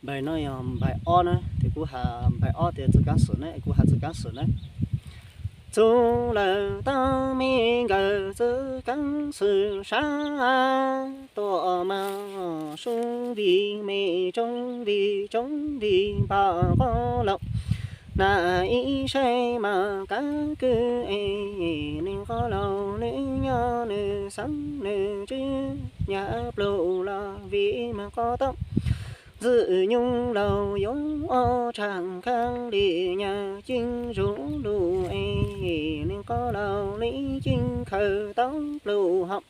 Npaim no yog npaim ob na, ces kuv has npaim ob tias txwv kaab xwm na, kuv has txwv kaab xwm na. Txug lawm tau me nkawm txwv kaab xwm sab, tuaj mas sub vim me tsoob vim tsoob vim npam qoj laus. Nam ib saib mas kab kwj es, neeg qoj laus nws nyob nws xeeb nws tswb, nyam plum los vim mas qoj tau ntxwj nyug laus yuav ob tshav khaab li nyam ceeb zuj lug es, neeg qoj laus li ceeb khaws tau plum hom.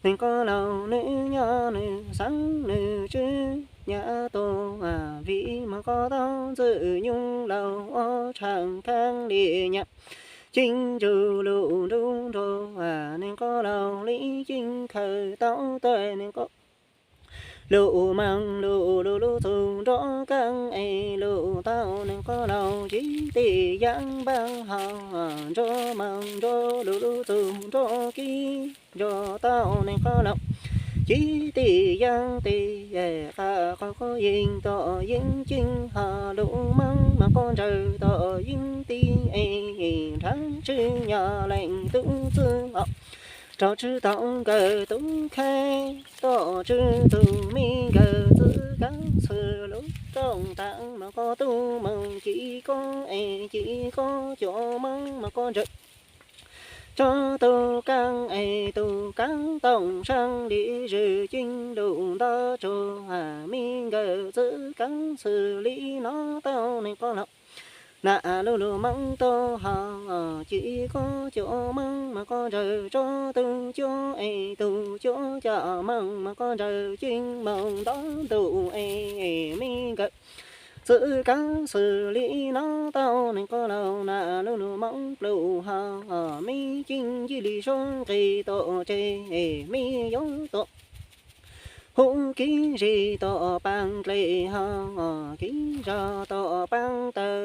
Neeg qoj laus nws nyob nws xeeb nws tswb, nyam tuaj vim mas qoj tau ntxwj nyug laus ob tshav khaab li nyam ceeb zuj lug nruab nrua, neeg qoj laus li ceeb khaws tau tuaj neeg qoj lug mas lug lug lug txug nruab kaab es lug tau neeg qoj laus cib tis yaab npaab ho, nruab mas nruab lug lug txug nruab kib nruab tau neeg qoj laus cib tis yaab tis, qab qoj qoj yeej tom yeeb ceeb ho, lug maab mas qoj ntsawg tom yeeb tis es, nrhav tswb nyob leej tub txwv ho, rov tswb tau nkawm tub khaib, tom tswb tug me nkawm txwv kaab xwm lub rooj taag mas qoj tub moog ci koj es ci koj cov maab mas qoj ntsawg tso tug kaab es tug kaab toom saab li zwm ceeb lug nto tsuag, me nkawm txwv kaab xwm li no tau neeg qoj laus. Nam lug lug maab tau ho, ci koj cov maab mas qoj ntsawg tso tug cuab es tug cuab cov maab mas qoj ntsawg ceeb moog nto ntuj es, me nkawm txwv kaab xwm li no tau neeg qoj laus. Nam lug lug maab plum ho, me ceeb yij li suab nqis tom tseg es, me yuav tom huv kib zig tom paab dlej ho, kib zog tom paab taw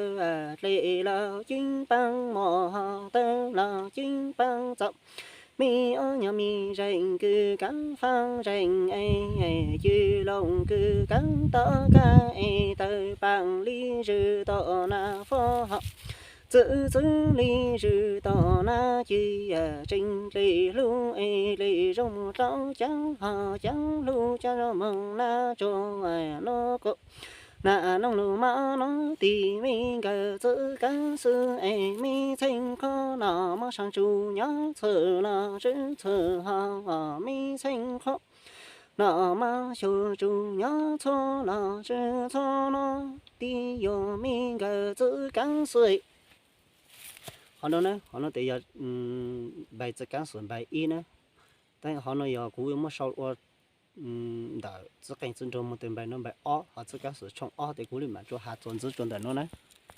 dlej los ceeb paab mos ho, taw los ceeb paab txaus. Me ob nyuag me zeem kws kaab faaj zeem es, cw loos kws kaab tom kab es, taw paam li zwm tom nag foj ho, txwv txwv li zwm tom nag ci, tseem dlej hlub es dlej zoo mus dlauv caab ho, caab hlub caab zoo moog nab tsuag nuav kuv. Nam noog lug mab nuav tis me nkawm txwv kaab xwm es, me txheej qhov no mab saab tsuj nyob txhua los tswb txhua ho, me txheej qhov no mab xyuv tsuj nyob txhua los tswb txhua no, tis yog me nkawm txwv kaab xwm. Qhov no na, qhov no tes yog npaim txwv kaab xwm npaim ib na. Tab qhov no yog kuv yuav muab sau ua ntawm txwv qeej txwv nraug moog tes npaim no npaim ob, ho txwv kaab xwm tshooj ob tes kuv le maam tsuas has txuas ntxiv rua ntawm no na.